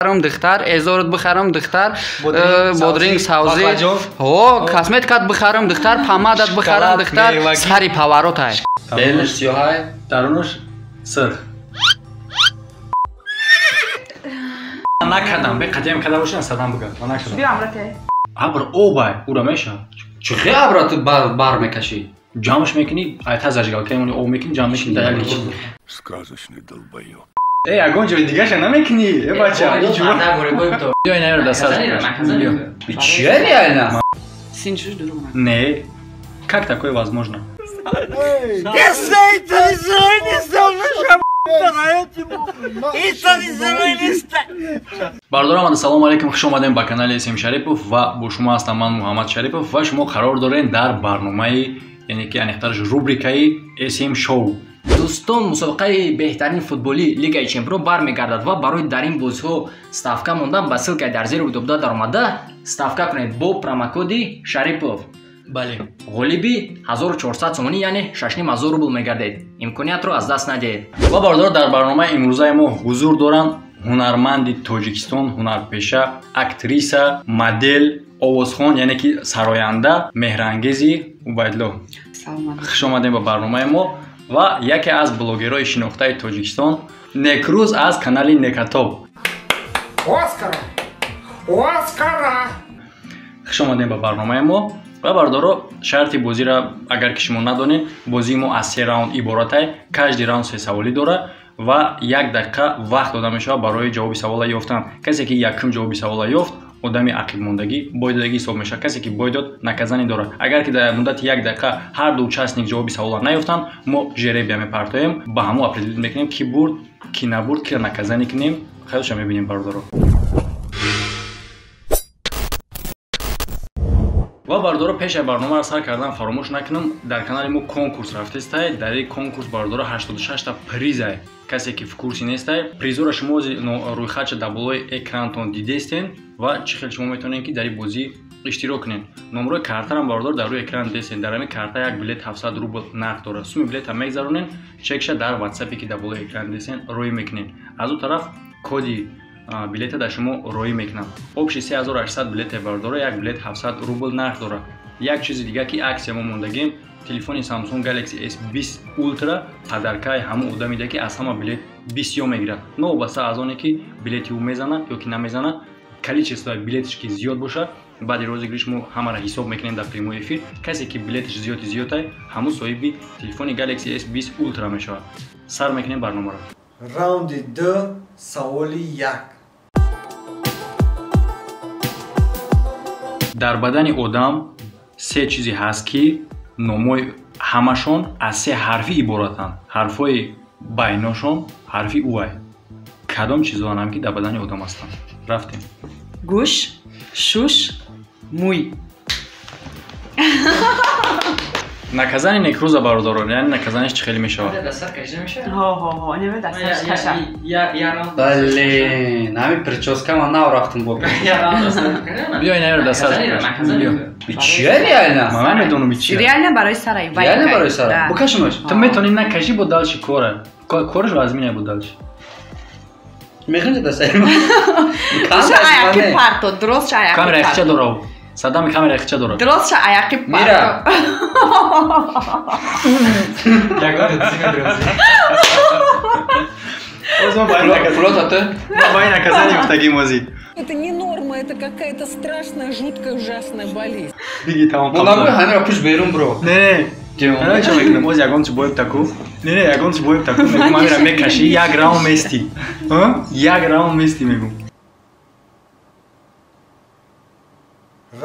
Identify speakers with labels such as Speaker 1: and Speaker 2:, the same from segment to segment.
Speaker 1: Духтар, эзорот бихарам, духтар, бодринг, савзӣ, ҳо, косметикат бихарам, духтар, помадат бихарам, духтар, сари паваротай.
Speaker 2: Берунаш сиёҳай, дарунаш сирх. Накардам, бе қатиам карда бошам, садам бигам. Ман накардам.
Speaker 3: Биё амрате.
Speaker 2: Абр обай, ура меша.
Speaker 1: Чӣ хел абра ту бар мекашӣ?
Speaker 2: Ҷамъш мекунӣ, айта зажигалка мемонӣ, об мекунӣ, ҷамъ мекунӣ дар як чиз.
Speaker 4: Сказочный долбоёб.
Speaker 2: Э, ягон ҷои дигаша намекунӣ, э бача, биё инаро дастар.
Speaker 1: Чия реально?
Speaker 3: Синчуш дурӯғ.
Speaker 2: Не, как такое возможно? Бардорам, ассалому алайкум, хуш омадем ба канали СМ Шарипов ва бо шумо ҳастам ман Муҳаммад Шарипов ва шумо қарор дорем дар барномаи, яъне ки аниқтараш рубрикаи СМ Шоу.
Speaker 5: Дӯстон, мусобиқаи беҳтарин футболӣ Лигаи Чемпион бармегардад ва барои дар ин бозиҳо ставка мондан ба ссылкаи дар зери видео даромада ставка кунед бо промокоди Шарипов.
Speaker 2: Бале.
Speaker 5: Ғолиби 1400 сомонӣ, яъне 6500 рубл мегардед. Имкониятро аз даст надиҳед.
Speaker 2: Ва бародаро, дар барномаи имрӯзаи мо ҳузур доранд ҳунарманди Тоҷикистон, ҳунарпеша, актриса, модел, овозхон, яъне ки сароянда Меҳрангези Убайдло. Хуш омадем ба барномаи мо ва яке аз блогерҳои шинохтаи Тоҷикистон Некрӯз аз канали Некатоб.
Speaker 6: Оскара! Оскара!
Speaker 2: Хуш омадем ба барномаи мо. Ва бародаро, шарти бозиро агар ки шумо надонед, бозии мо аз се раунд иборатай, каждый раунд се саволӣ дорад ва як дақиқа вақт дода мешавад барои ҷавоби савола ёфтан. Касе ки якум ҷавоби савола ёфт, одами ақибмондагӣ бойдодагӣ ҳисоб мешавад. Касе ки бой дод, наказание дорад. Агар ки дар муддати як дақиқа ҳар ду участник ҷавоби савола наёфтанд, мо жеребия мепартоем, ба ҳамо определить мекунем, ки бурд, ки набурд, киро наказание кунем. Хайрша мебинем, бародаро. Ва бародаро, пеш аз барномаро сар кардан фаромӯш накунам, дар канали мо конкурс рафтестай. Дар ин конкурс бародаро 86 та призай. Касе ки в курсе нестай, призора шумо рӯйхатша дар болои экрантон дидестен ва чӣ хел шумо метавонед ки дар ин бозӣ иштирок кунед. Номрои картарам бародаро дар рӯи экран дидестен. Дар ҳамин карта як билет 700 рубл нарх дорад. Суми билета мегзаронед, чекша дар ватсапе ки дар болои экран дидестен роӣ мекунед. Аз он тараф коди билета дар шумо роӣ мекунам. Общий 3800 билете бародаро, як билет 700 рубл нарх дорад. Як чизи дига ки аксия мо мондагем, телефони Samsung Galaxy S20 Ultra подаркаи ҳамон одамида ки аз ҳама билет 20 ё мегирад. Новобаста аз оне ки билети ӯ мезана ё ки намезана, количествои билетиш ки зиёд бошад, баъди розыгрыш мо ҳамаро ҳисоб мекунем дар прямой эфир. Касе ки билетиш зиёди зиёдай, ҳамон соҳиби телефони Galaxy S20 Ultra мешавад. Сар мекунем барномаро.
Speaker 7: Раунди 2, саволи 1.
Speaker 2: Дар бадани одам се чизе ҳаст ки номои ҳамашон аз се ҳарфӣ иборатанд. Ҳарфҳои байношон ҳарфи уай. Кадом чизоанам ки дар бадани одам ҳастанд? Рафтем.
Speaker 3: Гӯш, шуш, мӯй.
Speaker 2: Наказание Некрӯза бародарон, яъне наказанияш чӣ хеле мешавад?
Speaker 3: Ҳо, неме дасташ каша.
Speaker 1: Блин, ҳамин прическа ман нав рафтам бо.
Speaker 2: Биё инаро дастар.
Speaker 1: Чия реально?
Speaker 2: Ман намедонам чия.
Speaker 3: Реально барои сарай.
Speaker 1: Реально барои сарай. Букашимаш.
Speaker 2: Ту метавонӣ накашӣ, бо дальше кора. Кораш вазмина бо дальше.
Speaker 1: Мехоҳӣ дастар?
Speaker 3: Ша аяқи парто, дуруст ша аяқи.
Speaker 2: Камера яхча дорав. Садами камера яхча дорад.
Speaker 3: Дуруст ша аяқи парто.
Speaker 1: Мира.
Speaker 8: Это не норма, это какая-то страшная, жуткая, ужасная болезнь.
Speaker 2: Биги тамом.
Speaker 1: Монагӯй ҳамира пуш берун бро.
Speaker 2: Не, не. Чӣ мекунам? Оз ягон чи боеб таку. Не, не, ягон чи боеб таку. Мегум ҳамира мекашӣ, як раунд мести. Як раунд мести мегум.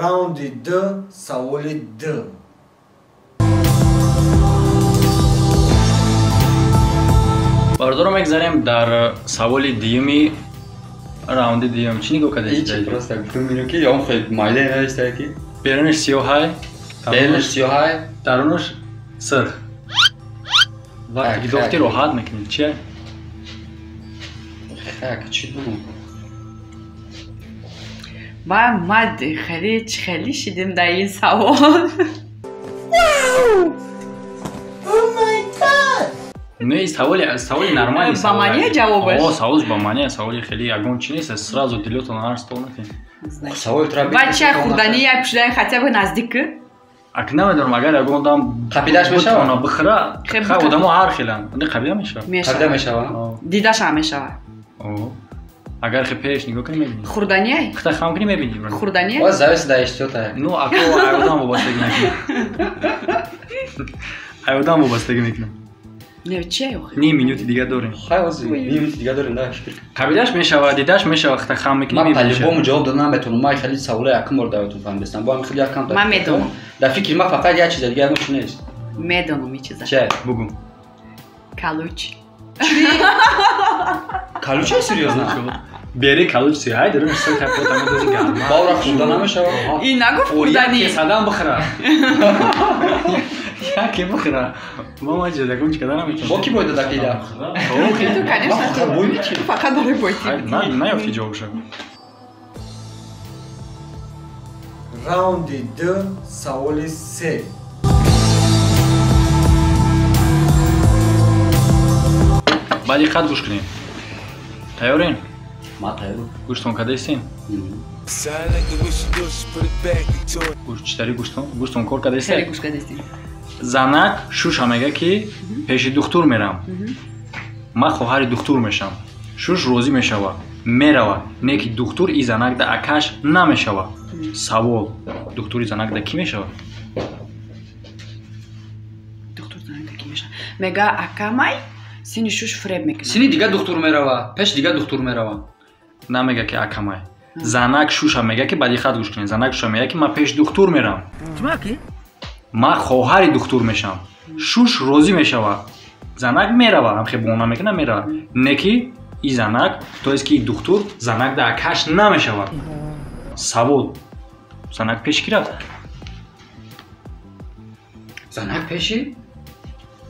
Speaker 7: Раунди 2, саволи 2.
Speaker 2: Бародаро, мегзарем дар саволи дуюми раунди дуюм. Чӣ нигоҳ кардед?
Speaker 1: Ҳеҷ, просто гуфтам мино ки он хел майда навиштае ки
Speaker 2: берунаш сиёҳай,
Speaker 1: берунаш сиёҳай,
Speaker 2: дарунаш сирх. Вақте ки дохти роҳат мекунед, чия?
Speaker 1: Хак, чӣ бугум?
Speaker 3: Ман хеле хеле шидем дар ин савол.
Speaker 2: Не, саволи нормальный.
Speaker 3: Ба маъние ҷавобаш?
Speaker 2: О, саволш ба маъние, саволи хеле ягон чи нест, сразу дилётон ҳар стол накунед.
Speaker 1: Саволи тра
Speaker 3: Ва чай хӯрданӣ як пӯшиданӣ хотя бы наздик?
Speaker 2: Ак намедонам, агар ягон одам
Speaker 1: қапидаш мешавад?
Speaker 2: Бихӯра, хай одамо ҳар хеланд. Не қапида мешавад?
Speaker 1: Қапида мешавад?
Speaker 3: Дидаш ҳам мешавад.
Speaker 2: О. Агар хе пеш нигоҳ кунӣ мебинӣ.
Speaker 3: Хӯрданӣ?
Speaker 2: Хита хам кунӣ мебинӣ.
Speaker 3: Хӯрданӣ?
Speaker 1: Ва завис да иштиёта.
Speaker 2: Ну, ако ай одам вобастагӣ мекунад. Ай одам вобастагӣ мекунад.
Speaker 3: Не, чӣ охи?
Speaker 2: Ним минути дига дорем.
Speaker 1: Хай ози, ним минути дига дорем, да, шукр.
Speaker 2: Қабидаш мешавад, дидаш мешавад, хита хам мекунӣ
Speaker 1: мебинӣ. Ман
Speaker 2: мебинӣ.
Speaker 1: по-любому ҷавоб дода наметавонам. Ман хеле саволои якум бор даъватон фаҳмидастам. Бо ҳам хеле якам.
Speaker 3: Ман медонам.
Speaker 1: Дар фикри ман фақат як чиза, дига ягон чи нест.
Speaker 3: Медонам ин чиза.
Speaker 1: Чӣ?
Speaker 2: Бугу.
Speaker 3: Калуч.
Speaker 1: Калуч серьёзно?
Speaker 2: Бери калуч си, ай дорем сел капота медози гарма.
Speaker 1: Баура хӯрда намешавад.
Speaker 3: Ин нагуфт хӯрданӣ.
Speaker 2: Садам бихӯра. Яке бихӯра. Мо ма чиза ягон чи када наметавонам.
Speaker 1: Бо ки бой дода кида?
Speaker 3: Ту, конечно, ту фақат барои бойти.
Speaker 2: Наёфти ҷавобша.
Speaker 7: Раунди 2, саволи 3.
Speaker 2: Ба диққат гӯш кунем. Тайёрем?
Speaker 1: Ман тайёрам.
Speaker 2: Гӯштон кадаистем? Читари гӯштон? Гӯштон кор кадаистем?
Speaker 3: Хеле гӯш кадаистем.
Speaker 2: Занак шуша мега ки пеши духтур мерам. Ман хоҳари духтур мешам. Шуш розӣ мешава, мерава. Не ки духтур и занак да акаш намешава. Савол: духтури занак да кӣ мешава?
Speaker 3: Духтур занак да кӣ мешава? Мега акамай сини шуш фреб мекунад.
Speaker 1: Сини дига духтур мерава, пеш дига духтур мерава.
Speaker 2: Намега ки акамай. Занак шуша мега ки ба диққат гӯш кунед. Занак шуша мега ки ман пеш духтур мерам. Ман хоҳари духтур мешам. Шуш розӣ мешава. Занак мерава, ҳам хе бона мекунад, мерава. Не ки и занак, то есть ки духтур занак да акаш намешава. Савол: занак пеш ки рафт?
Speaker 1: Занак пеши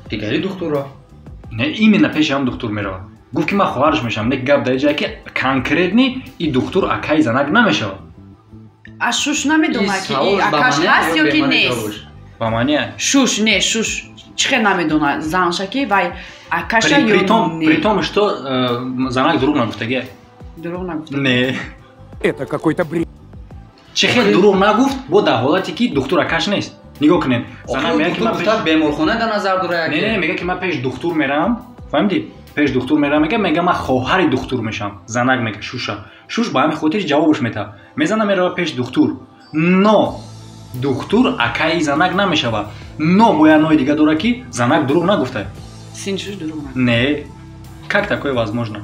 Speaker 1: дигари духтур рафт.
Speaker 2: Не, именно пеши ҳам духтур мерава. Гуфт ки ман хоҳараш мешавам. Не, гап дар ҷае ки конкретни и духтур акаи занак намешавад.
Speaker 3: А шуш намедонад ки и акаш ҳаст ё ки нест.
Speaker 2: Ба маъне?
Speaker 3: Шуш не, шуш чӣ хел намедонад занша ки вай акаша ё не.
Speaker 2: При том, что занак дурӯғ нагуфтагия.
Speaker 3: Дурӯғ нагуфта.
Speaker 2: Не.
Speaker 6: Это какой-то бред.
Speaker 2: Чӣ хел дурӯғ нагуфт, бо дар ҳолате ки духтур акаш нест. Нигоҳ кунед. Занак мегӯяд ки ман пеш
Speaker 1: беморхона дар назар дора як.
Speaker 2: Не, мегӯяд ки ман пеш духтур мерам. Фаҳмидӣ? Пеш духтур мерам, мега ман хоҳари духтур мешам. Занак мега шуша. Шуш ба ҳамин хотир ҷавобаш метавад. Мезана мерава пеш духтур. Но духтур акаи занак намешавад. Но бояд нои дига дора ки занак дурӯғ нагуфта.
Speaker 3: Син шуш дурӯғ нагуфта.
Speaker 2: Не. Как такое возможно?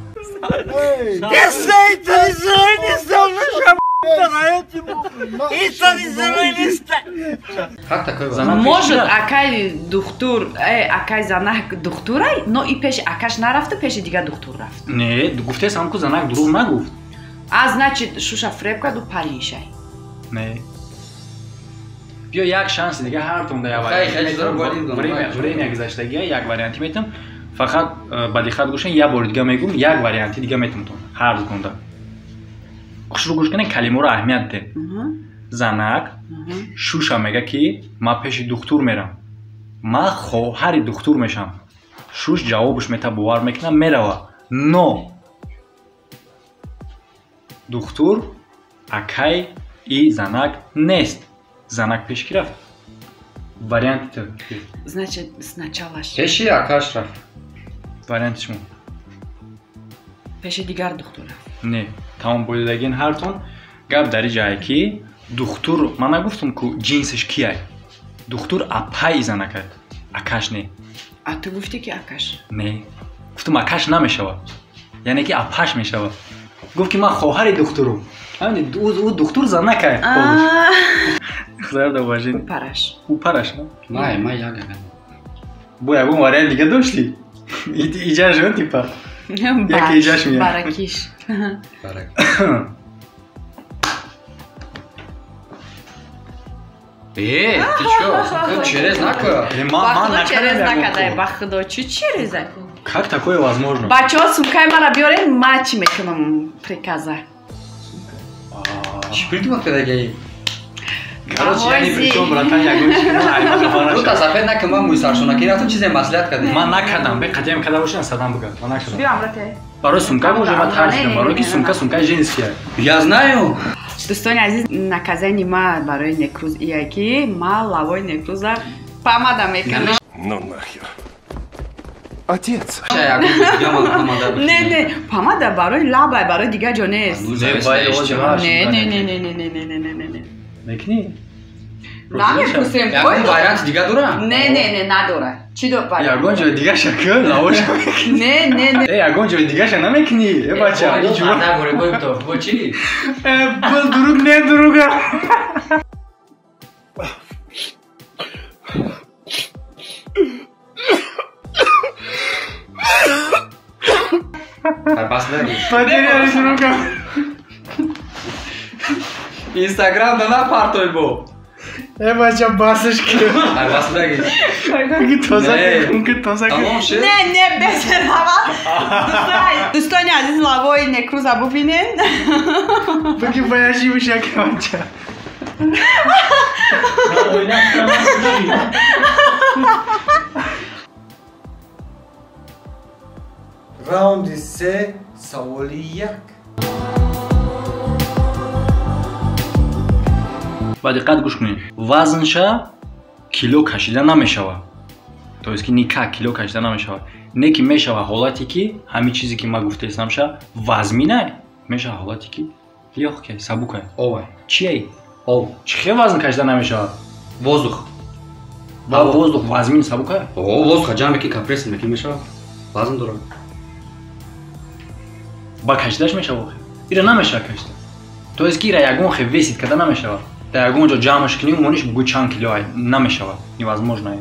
Speaker 1: Как такое возможно?
Speaker 3: Может, акай духтур, акай занак духтурай, но и пеши акаш нарафта, пеши дига духтур рафт.
Speaker 2: Не, гуфтесам ку занак дурӯғ нагуфт.
Speaker 3: А значит, шуша фреб карду париншай.
Speaker 2: Не. Биё як шанси дига ҳартон да як вариант. Время гузаштагия як варианти метам. Фақат ба диққат гӯшен, як бори дига мегӯм, як варианти дига метамтон. Ҳар дуконда. Хушрӯ гӯш кунед, калимаро аҳамият диҳед. Занак шуша мега ки ман пеши духтур мерам. Ман хоҳари духтур мешам. Шуш ҷавобаш мета, бовар мекунад, мерава. Но духтур акай и занак нест. Занак пеш ки рафт? Варианти ту.
Speaker 3: Значит, сначала
Speaker 1: пеши акаш рафт.
Speaker 2: Варианти шумо?
Speaker 3: Пеши дигар духтур рафт.
Speaker 2: Не, тамом бодидагин ҳартон. Гап дар ҷае ки духтур, ман нагуфтам ку ҷинсиш кияй. Духтур апаи занак аст, акаш не.
Speaker 3: А ту гуфтӣ ки акаш?
Speaker 2: Не, гуфтам акаш намешавад, яъне ки апаш мешавад. Гуфт ки ман хоҳари духтурум. Ӯ духтур занак аст. Худоё добажин.
Speaker 3: Ӯ параш.
Speaker 2: Ӯ параш,
Speaker 1: Май, май як як.
Speaker 2: Бо ягон вариант дига доштӣ? Иҷаш он типа. Яке иҷаш меяд.
Speaker 3: Баракиш.
Speaker 1: Барак. Ты чё? Ты через нака?
Speaker 3: Ба худо через накадай, ба худо чӣ через?
Speaker 2: Как такое возможно?
Speaker 3: Бачаҳо сумкаи мара биёрен, ман чӣ мекунам приказа.
Speaker 1: Чӣ придумал кадаги?
Speaker 2: Короче, я ни при чём, братан, ягон чи ма хабар
Speaker 1: нашад. Ту сафед накун, ман мӯи саршона ки рафтам чизе маслиҳат кардем.
Speaker 2: Ман накардам, бе қатиам карда бошам, садам бугам. Ман накардам.
Speaker 3: Биё амрате.
Speaker 2: Барои сумка боже, ман тарсидам, барои ки сумка сумка женская.
Speaker 1: Я знаю.
Speaker 3: Дӯстони азиз, наказани ма барои некрӯз ия ки ма лавои некрӯза помада мекунам.
Speaker 4: Ну нахер. Отец.
Speaker 3: Не, не, помада барои лабай, барои дигар ҷо нест. Не, не, не, не, не, не, не, не, не, не.
Speaker 2: Мекунӣ?
Speaker 3: Намепурсем.
Speaker 1: Ягон вариант дига дора?
Speaker 3: Не, не, не, надора. Чӣ до вариант?
Speaker 2: Ягон ҷои дигаша кун, лавоша мекунӣ.
Speaker 3: Не, не, не.
Speaker 2: Э, ягон ҷои дигаша намекунӣ. Э, бача, иҷура.
Speaker 5: Бо чӣ?
Speaker 2: Э, бул дуруг не дуруга. Потеряли друга.
Speaker 1: Инстаграм да на партой бо.
Speaker 2: Э, бача, басаш ки.
Speaker 1: Бас даги.
Speaker 2: Ки тоза ки, тоза ки.
Speaker 3: Не, не, безерава. Дӯстони азиз, лавои некрӯза бубинен.
Speaker 2: Буги баяши бишаки бача.
Speaker 7: Раунди се, саволи як.
Speaker 2: Ба диққат гӯш кунед. Вазнша кило кашида намешавад. То есть ки никак кило кашида намешавад. Не ки мешава ҳолате ки ҳамин чизе ки ман гуфтаистамша вазминай, мешава ҳолате ки лёгкай, сабукай.
Speaker 1: Овай.
Speaker 2: Чиай?
Speaker 1: Ов.
Speaker 2: Чӣ хел вазн кашида намешавад?
Speaker 1: Воздух.
Speaker 2: Ба воздух вазмин сабукай?
Speaker 1: О, воздуха ҷамъ мекунӣ, компрессор мекунӣ, мешавад. Вазн дорад.
Speaker 2: Ба кашидаш мешава охир. Ира намешава кашида. То есть ки ира ягон хел весит карда намешавад. Дар ягон ҷо ҷамъаш кунӣ, умониш бугӯ чанд кило ай, намешавад. Невозможно.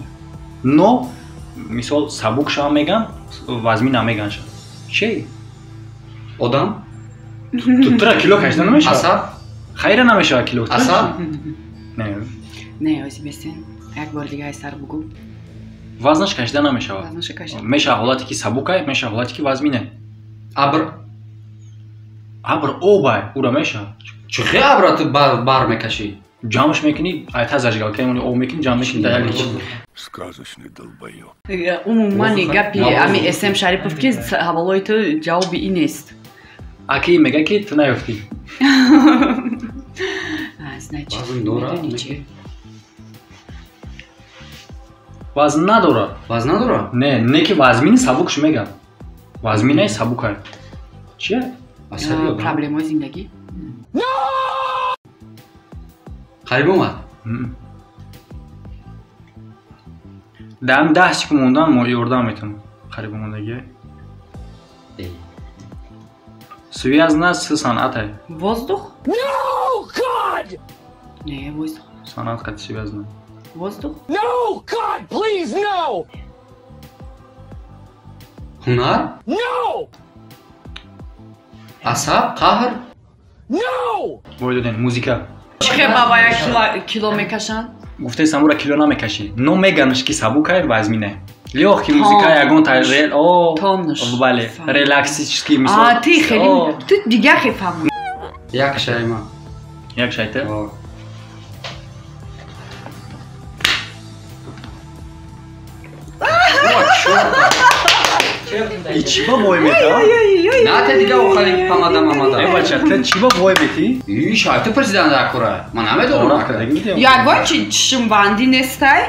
Speaker 2: Но мисол сабук шава меган, вазмин намеган ша. Чӣ?
Speaker 1: Одам?
Speaker 2: Ту тура кило кашида намешавад?
Speaker 1: Асаб?
Speaker 2: Хайра намешавад кило.
Speaker 1: Асаб?
Speaker 2: Не.
Speaker 3: Не, ози бесен. Як бор дига ай сар бугӯ.
Speaker 2: Вазнаш кашида намешавад.
Speaker 3: Вазнаш кашида.
Speaker 2: Мешава ҳолате ки сабукай, мешава ҳолате ки вазмине.
Speaker 1: Абр.
Speaker 2: Абр обай, ура мешава.
Speaker 1: Чӣ хел абра ту бар мекашӣ?
Speaker 2: Ҷамъш мекунӣ, айта зажигалка мемонӣ, об мекунӣ, ҷамъ мекунӣ дар як чиз.
Speaker 4: Сказочный долбоёб.
Speaker 3: Умуман гапи ами СМ Шарипов ки ҳаволои ту ҷавоби ин нест.
Speaker 2: Аки мега ки ту наёфтӣ.
Speaker 3: Значит,
Speaker 1: вазн дорад?
Speaker 2: Вазн надорад.
Speaker 1: Вазн надорад?
Speaker 2: Не, не ки вазмини сабукш мегам. Вазминаи сабукай. Чия?
Speaker 3: Проблемаи зиндагӣ?
Speaker 1: Қариб омад?
Speaker 2: Дар 10 секунд мондан мо ёрдам метавонам. Қариб омадагӣ. Связана с санъатай.
Speaker 3: Воздух?
Speaker 6: No, God!
Speaker 3: Не, воздух.
Speaker 2: Санъат қати связана.
Speaker 3: Воздух?
Speaker 6: No, God, please, no!
Speaker 1: Ҳунар?
Speaker 6: No!
Speaker 1: Асаб? Қаҳр?
Speaker 6: No!
Speaker 2: Бой додем, музика.
Speaker 3: Чӣ хел бабая кило мекашанд?
Speaker 2: Гуфтаи самура кило намекашӣ. Но меганаш ки сабукай вазмине. Лёгкий музика ягон та о
Speaker 3: Тоннаш.
Speaker 2: Бале, релаксический мисол.
Speaker 3: А ти хеле ту дигар хел фаҳмӣ.
Speaker 1: Як шайма.
Speaker 2: Як шайта? И чӣ ба вой мета?
Speaker 1: На, те дига охари памада мамада.
Speaker 2: Э, бача, те чӣ ба вой мети?
Speaker 1: И шайта президент акура. Ман намедонам.
Speaker 3: Ягон чи чишмбандӣ нестай?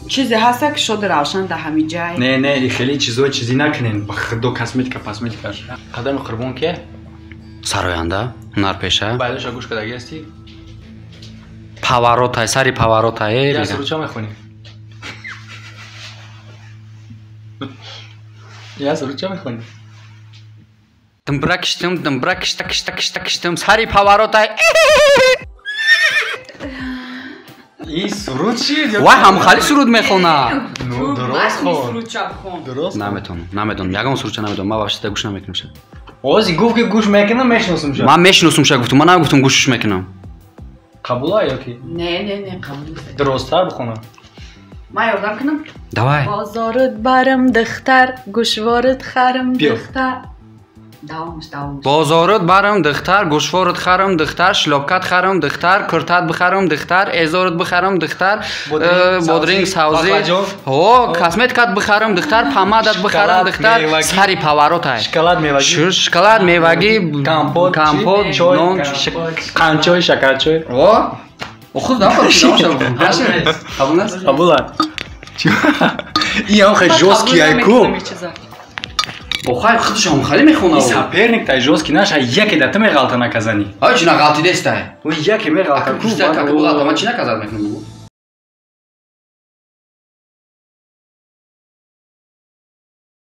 Speaker 3: Чизе ҳаста ки шода равшан дар ҳамин ҷай.
Speaker 2: Не, не, хеле чизои чизи накунен. Ба худо косметика, косметика. Қадами Қурбон ке?
Speaker 1: Сароянда, ҳунарпеша.
Speaker 2: Байдоша гӯш кардаги ҳастӣ?
Speaker 1: Паваротай, сари паваротай.
Speaker 2: Я суруд ча мехонӣ? Я суруд ча мехонӣ?
Speaker 1: Думбра киштум, думбра кишта кишта кишта киштум, сари паваротай.
Speaker 2: И суруд чи?
Speaker 1: Вай, ҳамхали суруд мехонад.
Speaker 2: Ну, дуруст хон. Дуруст.
Speaker 1: Наметонам, наметонам. Ягон сурудча намедонам. Ман вообще гӯш намекунам ша.
Speaker 2: Ози гуфт ки гӯш мекунам, мешиносум ша.
Speaker 1: Ман мешиносум ша гуфтум, ман нагуфтум гӯшш мекунам.
Speaker 2: Қабула ё ки?
Speaker 3: Не, не, не, қабул нест.
Speaker 2: Дурусттар бихонам.
Speaker 3: Ман ёрдам кунам?
Speaker 1: Давай.
Speaker 3: Бозорут барам духтар, гӯшворут харам духтар. Давомаш, давомаш.
Speaker 1: Бозорут барам, духтар, гӯшворут харам, духтар, шлёпкат харам, духтар, куртат бихарам, духтар, эзорут бихарам, духтар, бодринг, савзӣ, ҳо, косметикат бихарам, духтар, помадат бихарам, духтар, сари паваротай.
Speaker 2: Шоколад мевагӣ.
Speaker 1: Шоколад мевагӣ,
Speaker 2: компот,
Speaker 1: компот, нон,
Speaker 2: қандчой, шакарчой.
Speaker 1: Ҳо. Охир да, қабул аст?
Speaker 2: Қабул аст. Ин ҳам хеле жёсткий ай ку.
Speaker 1: Охай худшам хали мехонад.
Speaker 2: И соперник тай жёсткий наша, яке да ту меғалта наказани.
Speaker 1: Ай чи нағалтидестай?
Speaker 2: Ой, яке меғалта ку.
Speaker 1: Как буғалта, ман чи наказат мекунам?